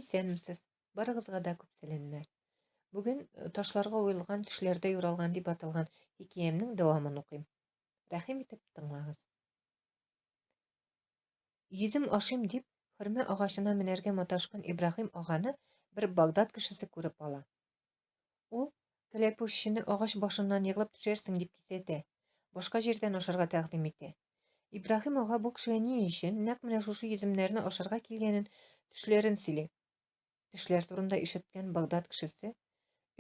Исәнмесез! Барыгызга да күп сәламнәр. Бүген э, ташларга уелган төшләрдә юралган дип аталган хикәямнең дәвамын укыйм. Рәхим итеп тыңлагыз. Йөзем ашыйм дип, хөрмә агачына менәргә маташкан Ибраһим аганы бер Багдад кешесе күреп ала. Ул кәләпүшчене агач башыннан егылып төшәрсең дип кисәтә, башка җирдән ашарга тәкъдим итә. Ибраһим ага бу кешегә ни өчен нәкъ менә шушы йөземнәрне ашарга килгәнен, төшләрен сөйли. Төшләр турында ишеткән Багдад кешесе,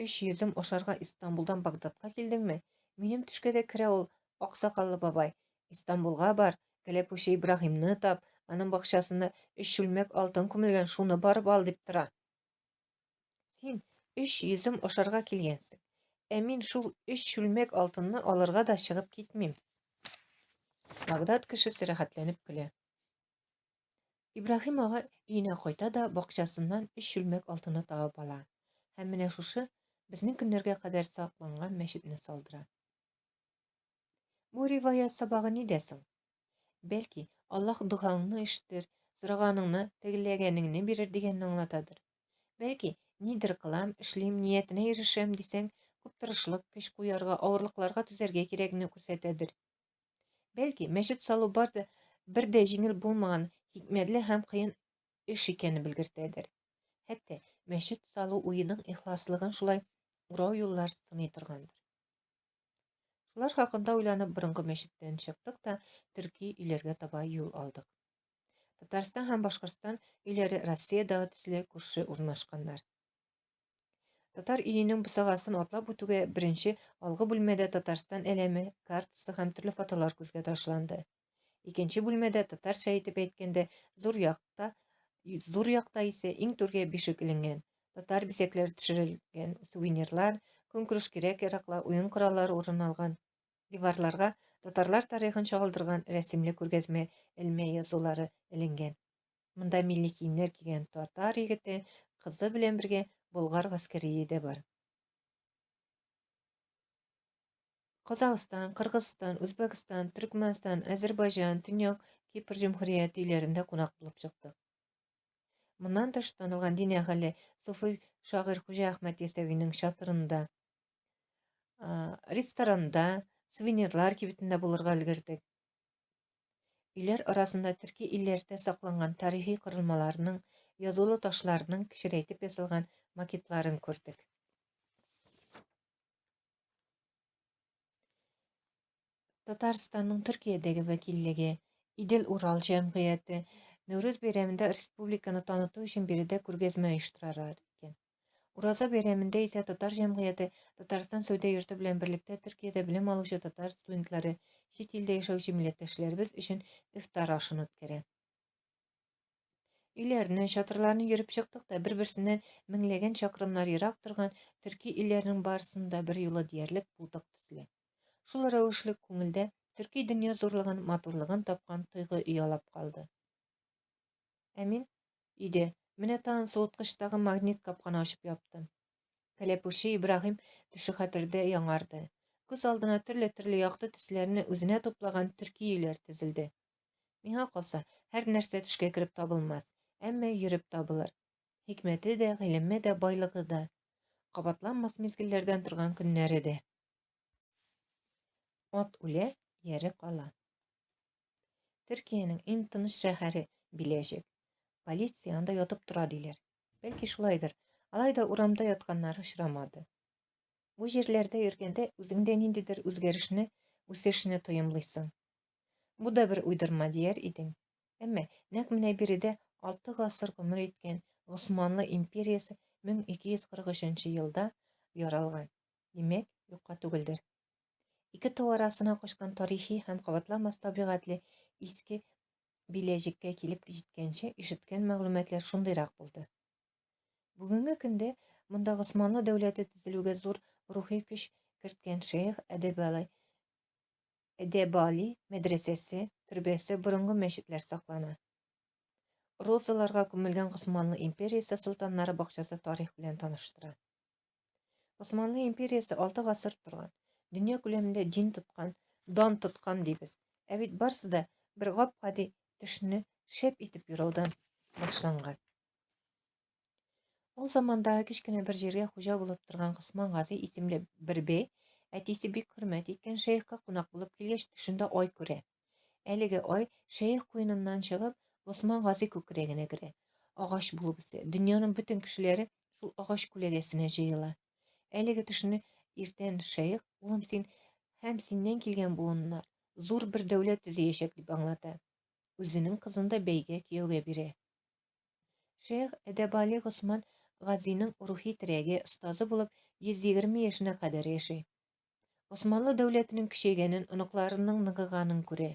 Өч йөзем ашарга Истанбулдан Багдадка килдеңме? Минем төшкә дә керә ул аксакаллы бабай. Истанбулга бар, кәләпүше Ибраһимны тап, аның бакчасында өч чүлмәк алтын күмелгән, шуны барып ал, дип тора. Син өч йөзем ашарга килгәнсең. Ә мин шул өч чүлмәк алтынны алырга да чыгып китмим. Багдад кешесе рәхәтләнеп көлә. Ибраһим ага өенә кайта да бакчасыннан өч чүлмәк алтынны табып ала. Һәм менә шушы безнең көннәргә кадәр сакланган мәчетне салдыра. Бу риваять сабагы нидә соң? Бәлки, Аллаһ догаңны ишетер, сораганыңны, теләгәнеңне бирер дигәнне аңлатадыр. Бәлки, нидер кылам, эшлим, ниятенә ирешәм дисәң, күп тырышлык, көч куярга, авырлыкларга түзәргә кирәкне күрсәтәдер. Бәлки, мәчет салу бар да бер дә җиңел булмаган хикмәтле һәм кыен эш икәнен белгертәдер. Хәтта мәчет салу уеның ихласлыгын шулай урау юллар сыный торгандыр. Шулар хакында уйланып, борынгы мәчеттән чыктык та төрки өйләргә таба юл алдык. Татарстан һәм Башкортстан өйләре Россиядәге төсле күрше урнашканнар. Татар өенең бусагасын атлап үтүгә беренче алгы бүлмәдә Татарстан әләме, картасы һәм төрле фотолар күзгә ташланды. Икенче бүлмәдә татарча итеп әйткәндә, зур якта, зур якта исә иң түргә бишек эленгән. Татар бизәкләре төшерелгән сувенирлар, көнкүреш кирәк-яраклар, уен кораллары урын алган. Диварларга татарлар тарихын чагылдырган рәсемле күргәзмә элмә язулары эленгән. Монда милли киемнәр кигән татар егете, кызы белән бергә болгар гаскәрие дә бар. Казахстан, Кыргызстан, Үзбәкстан, Төркмәнстан, Әзербайҗан, Төньяк Кипр Җөмһүрияте өйләрендә кунак булып чыктык. Моннан тыш, танылган дин әһеле суфый шагыйрь Хуҗа Әхмәт Ясәвинең чатырында, ресторанда, сувенирлар кибетендә булырга өлгердек. Өйләр арасында төрки илләрдә сакланган тарихи корылмаларның, язулы ташларның кечерәйтеп ясалган макетларын күрдек. Татарстанның Төркиядәге вәкиллеге, Идел-Урал җәмгыяте Нәүрүз бәйрәмендә республиканы таныту өчен биредә күргәзмә оештыралар икән. Ураза бәйрәмендә исә татар җәмгыяте Татарстан сәүдә йорты белән берлектә Төркиядә белем алучы татар студентлары, чит илдә яшәүче милләттәшләребез өчен ифтар ашын үткәрә. Өйләрне, чатырларны йөреп чыктык та, бер-берсеннән меңләгән чакрымнар ерак торган төрки илләрнең барысын да берьюлы диярлек булдык төсле. Шул рәвешле күңелдә төрки дөнья зурлыгын, матурлыгын тапкан тойгы оялап калды. Ә мин өйдә, менә тагын суыткычтагы магнит капканы ачып яптым. Кәләпүшче Ибраһим төше хәтердә яңарды. Күз алдына төрле-төрле якты төсләрне үзенә туплаган төрки өйләр тезелде. Миңа калса, һәр нәрсә төшкә кереп табылмас, әмма йөреп табылыр. Хикмәте дә, гыйлеме дә, байлыгы да. Кабатланмас мизгелләрдән торган көннәре дә. Ат үлә, яре кала. Төркиянең иң тыныч шәһәре Биләҗек. Полиция анда ятып тора диләр. Бәлки шулайдыр. Алай да урамда ятканнар очрамады. Бу җирләрдә йөргәндә үзеңдә ниндидер үзгәрешне, үсешне тоемлыйсың. Бу да бер уйдырма дияр идең. Әмма нәкъ менә биредә алты гасыр гомер иткән Госманлы империясе 1243 нче елда яралган. Димәк, юкка түгелдер. Ике тау арасына качкан тарихи һәм кабатланмас табигатьле Иске Биләҗеккә килеп җиткәнче ишеткән мәгълүматлар шундыйрак булды. Бүгенге көндә монда Госманлы дәүләте төзелүгә зур рухи көч керткән шәех Әдәбалай Эдебали мәдрәсәсе, төрбәсе, борынгы мәчетләр саклана. Розаларга күмелгән Госманлы империясе солтаннары бакчасы тарих белән таныштыра. Госманлы империясе 6 гасыр торган, дөнья күләмендә дин тоткан, дан тоткан дибез. Ә бит барсы да бер гап-гади төшне шәп итеп юраудан башланган. Ул заманда кечкенә бер җиргә хуҗа булып торган Госман Гази исемле бер бей, әтисе бик хөрмәт иткән шәехкә кунак булып килгәч, төшендә ай күрә. Әлеге ай шәех куеныннан чыгып, Госман Гази күкрәгенә керә. Агач булып үсә. Дөньяның бөтен кешеләре шул агач күләгәсенә җыела. Әлеге төшне иртән шәех, улым син һәм синнән килгән буыннар зур бер дәүләт төзиячәк дип аңлата. Үзенең кызын да бәйгә кияүгә бирә. Шәех Әдәбали Госман Газиның рухи терәге, остазы булып 120 яшенә кадәр яши. Османлы дәүләтенең көчәйгәнен, оныкларының ныгыганын күрә.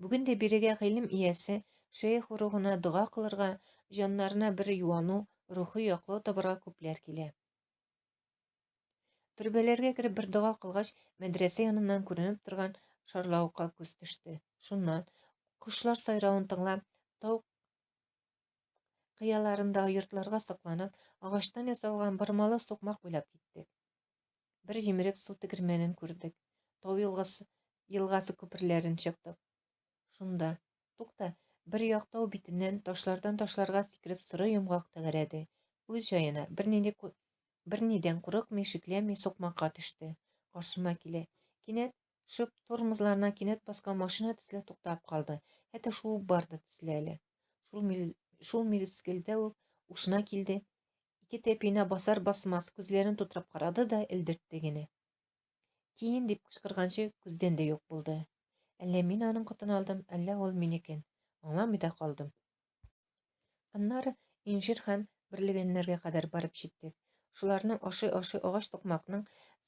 Бүген дә бирегә гыйлем иясе шәех ыругына дога кылырга, җаннарына бер юану, рухи яклау табарга күпләр килә. Төрбәләргә кереп бер дога кылгач, мәдрәсә яныннан күренеп торган шарлавыкка күз төште. Шуннан, кошлар сайравын тыңлап, тау кыяларындагы йортларга сокланып, агачтан ясалган бормалы сукмак буйлап киттек. Бер җимерек су тегермәнен күрдек. Тау елгасы, елгасы күперләрен чыктык. Шунда, тукта, бер як тау битеннән ташлардан ташларга сикереп соры йомгак тәгәрәде. Үз җаена, бернинди бернидән курыкмый, шикләнми сукмакка төште. Каршыма килә. Кинәт шып тормозларына кинәт баскан машина төсле туктап калды. Хәтта шуып барды төсле әле. Шул, мил, шул мизгелдә үк ушына килде. Ике тәпиенә басар-басмас күзләрен тутырып карады да элдертте генә. Тиен дип кычкырганчы күздән дә юк булды. Әллә мин аның котын алдым, әллә ул минекен. Аңламый да калдым. Аннары инжир һәм бөрлегәннәргә кадәр барып җиттек. Шуларны ашый-ашый агач тукмакның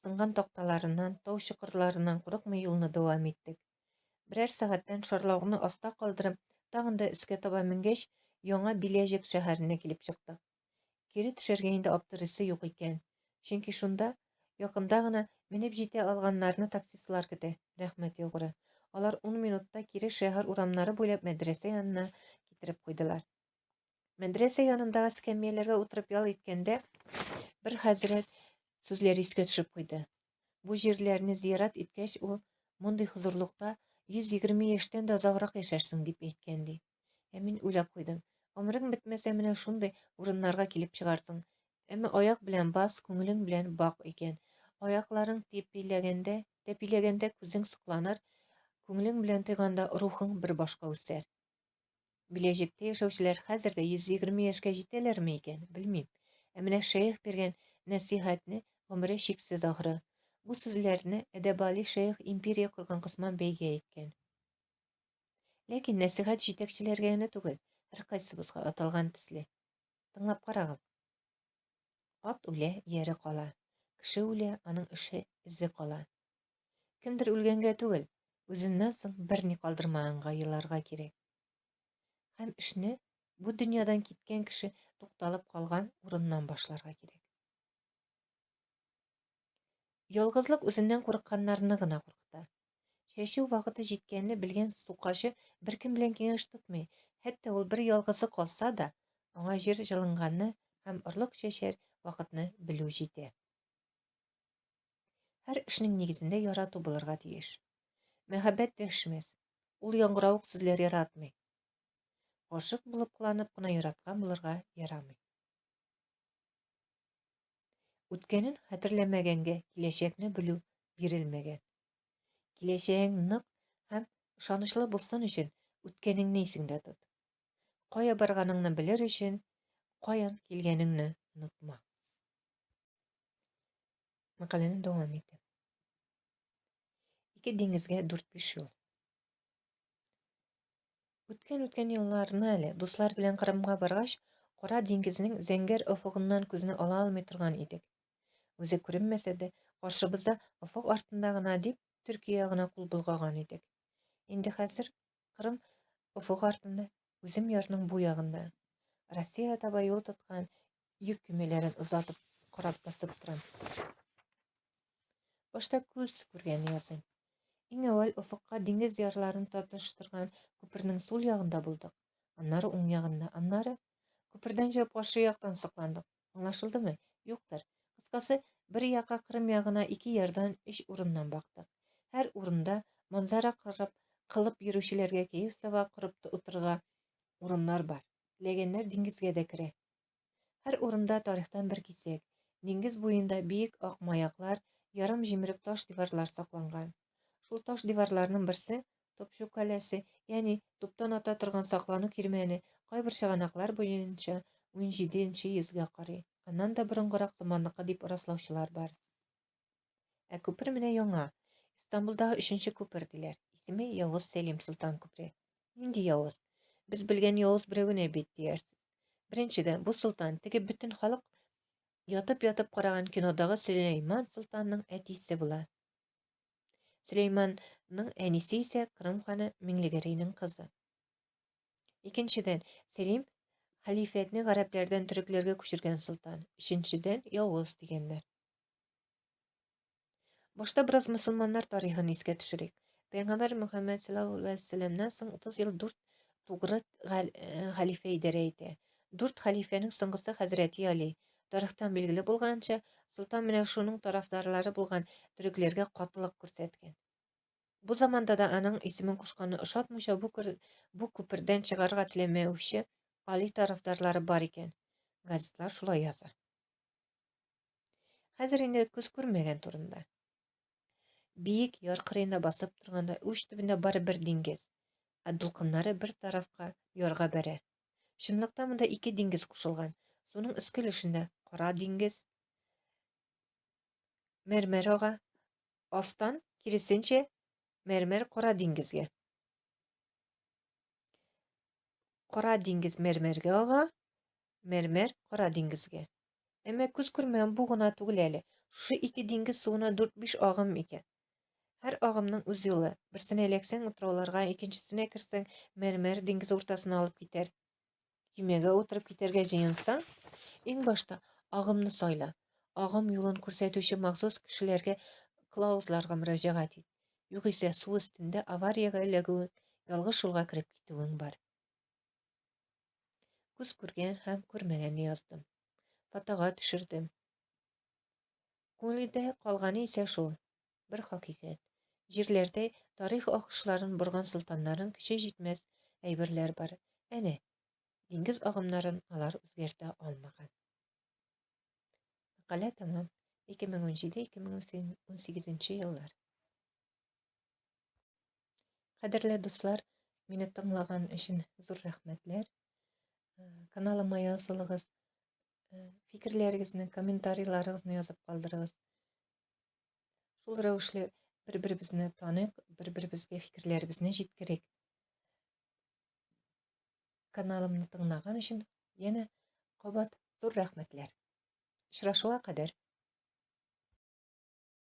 сынган такталарыннан, тау чокырларыннан курыкмый юлны дәвам иттек. Берәр сәгатьтән шарлавыкны аста калдырып, тагын да өскә таба менгәч, Яңа Биләҗек шәһәренә килеп чыктык. Кире төшәргә инде аптырыйсы юк икән. Чөнки шунда, якында гына, менеп җитә алганнарны таксистлар көтә, рәхмәт яугыры. Алар ун минутта кире шәһәр урамнары буйлап мәдрәсә янына китереп куйдылар. Мәдрәсә янындагы эскәмияләргә утырып ял иткәндә, бер хәзрәт сүзләре искә төшеп куйды. Бу җирләрне зиярат иткәч, ул мондый хозурлыкта 120 яшьтән дә озаграк яшәрсең, дип әйткән, ди. Ә мин уйлап куйдым. Гомерең бетмәсә, менә шундый урыннарга килеп чыгарсың. Әмма аяк белән бас, күңелең белән бак икән. Аякларың тәпиләгәндә, тәпиләгәндә күзең сокланыр, күңелең белән тойганда рухың бер башка үсәр. Биләҗектә яшәүчеләр хәзер дә 120 яшькә җитәләрме икән, белмим. Ә менә шәех биргән нәсыйхәтне гомере чиксез ахры. Бу сүзләрне Әдәбали шәех империя корган Госман бәйгә әйткән. Ләкин нәсыйхәт җитәкчеләргә генә түгел, һәркайсыбызга аталган төсле. Тыңлап карагыз. Ат үлә, ияре кала. Кеше үлә, аның эше, эзе кала. Кемдер үлгәнгә түгел, үзеннән соң берни калдырмаганга еларга кирәк. Һәм эшне бу дөньядан киткән кеше тукталып калган урыннан башларга кирәк. Ялгызлык үзеннән курыкканнарны гына куркыта. Чәчү вакыты җиткәнне белгән сукачы беркем белән киңәш тотмый. Хәтта ул бер ялгызы калса да, аңа җир җылынганны һәм орлык чәчәр вакытны белү җитә. Һәр эшнең нигезендә ярату булырга тиеш. Мәхәббәт дәшмәс, ул яңгыравык сүзләр яратмый. Гашыйк булып кыланып кына яраткан булырга ярамый. Үткәнен хәтерләмәгәнгә киләчәкне белү бирелмәгән. Киләчәгең нык һәм ышанычлы булсын өчен үткәнеңне исеңдә тот. Кая барганыңны белер өчен каян килгәнеңне онытма. Мәкаләне дәвам итәм. Ике диңгезгә дүрт-биш юл. Үткән-үткән елларны әле, дуслар белән Кырымга баргач, Кара диңгезнең зәңгәр офыгыннан күзне ала алмый торган идек. Үзе күренмәсә дә, каршыбызда офык артында гына дип, Төркия ягына кул болгаган идек. Инде хәзер Кырым офык артында, үзем ярның бу ягында. Россиягә таба юл тоткан йөк көймәләрен озатып карап басып торам. Башта күз күргәнне языйм. Иң әүвәл офыкка диңгез ярларын тоташтырган күпернең сул ягында булдык, аннары уң ягында, аннары күпердән чыгып каршы яктан сокландык. Аңлашылдымы? Юктыр. Кыскасы, бер якка Кырым ягына ике ярдан, өч урыннан бактык. Һәр урында манзара кырып, кылып йөрүчеләргә кәеф-сафа корып утырырга урыннар бар. Теләгәннәр диңгезгә дә керә. Һәр урында тарихтан бер кисәк. Диңгез буенда биек ак маяклар, ярым җимерек таш диварлар сакланган. Шул таш диварларның берсе, Топчу каләсе, ягъни туптан ата торган саклану кирмәне, кайбер чыганаклар буенча унҗиденче йөзгә карый, аннан да борынгырак заманныкы дип раслаучылар бар. Ә күпер менә яңа. Истанбулдагы өченче күпер, диләр. Исеме Явыз Сәлим Солтан күпере. Нинди явыз? Без белгән явыз берәү генә бит, диярсез. Беренчедән, бу солтан теге бөтен халык ятып-ятып караган кинодагы Сөләйман солтанның әтисе була. Сөләйманның әнисе исә Кырым ханы Миңлегәрәйнең кызы. Икенчедән, Сәлим хәлифәтне гарәпләрдән төрекләргә күчергән солтан. Өченчедән, явыз дигәннәр. Башта бераз мөселманнар тарихын искә төшерик. Пәйгамбәр Мөхәммәд саллаллаһу алейһи ва сәлләмнән соң 30 ел дүрт тугры хәлифә идарә итә. Дүрт хәлифәнең соңгысы хәзрәти Али. Тарихтан билгеле булганча, солтан менә шуның тарафдарлары булган төрекләргә катылык күрсәткән. Бу заманда да аның исемен кушканны ошатмыйча бу, бу күпердән чыгарга теләмәүче Али тарафдарлары бар икән. Газетлар шулай яза. Хәзер инде күз күрмәгән турында. Биек яр кырыенда басып торганда уч төбендә бары бер диңгез, ә дулкыннары бер тарафка ярга бәрә. Чынлыкта монда ике диңгез кушылган. Суның өске өлешендә Кара диңгез, мәрмәр ага, астан, киресенчә, мәрмәр Кара диңгезгә. Кара диңгез мәрмәргә ага, мәрмәр Кара диңгезгә. Әмма күз күрмәвем бу гына түгел әле. Шушы ике диңгез суына дүрт-биш агым икән. Һәр агымның үз юлы. Берсенә эләксәң, утрауларга, икенчесенә керсәң, мәрмәр диңгез уртасына алып китәр. Көймәгә утырып китәргә җыенсаң, иң башта агымны сайла. Агым юлын күрсәтүче махсус кешеләргә, клаузларга мөрәҗәгать ит. Югыйсә, су өстендә авариягә эләгүең, ялгыш юлга кереп китүең бар. Күз күргән һәм күрмәгәнне яздым. Фотога төшердем. Күңелдә калганы исә шул. Бер хакыйкать. Җирләрдә тарих агышларын борган солтаннарның көче җитмәс әйберләр бар. Әнә, диңгез агымнарын алар үзгәртә алмаган. Мәкалә тәмам. 2017-2018 еллар. Кадерле дуслар, мине тыңлаган өчен зур рәхмәтләр. Э, каналыма язылыгыз, э, фикерләрегезне, комментарийларыгызны язып калдырыгыз. Шул рәвешле бер-беребезне таныйк, бер-беребезгә фикерләребезне җиткерик. Каналымны тыңлаган өчен янә кабат зур рәхмәтләр. Очрашуга кадәр.